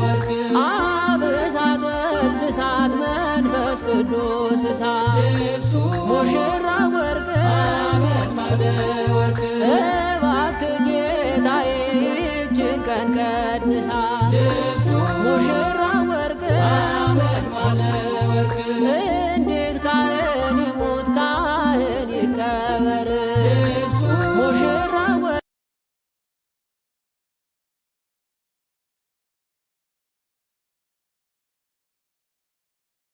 ወርቅ አብ እሳት ወልድ እሳት መንፈስ ቅዱስ እሳት ልብሱ ሙሽራ ወርቅ አመልማለ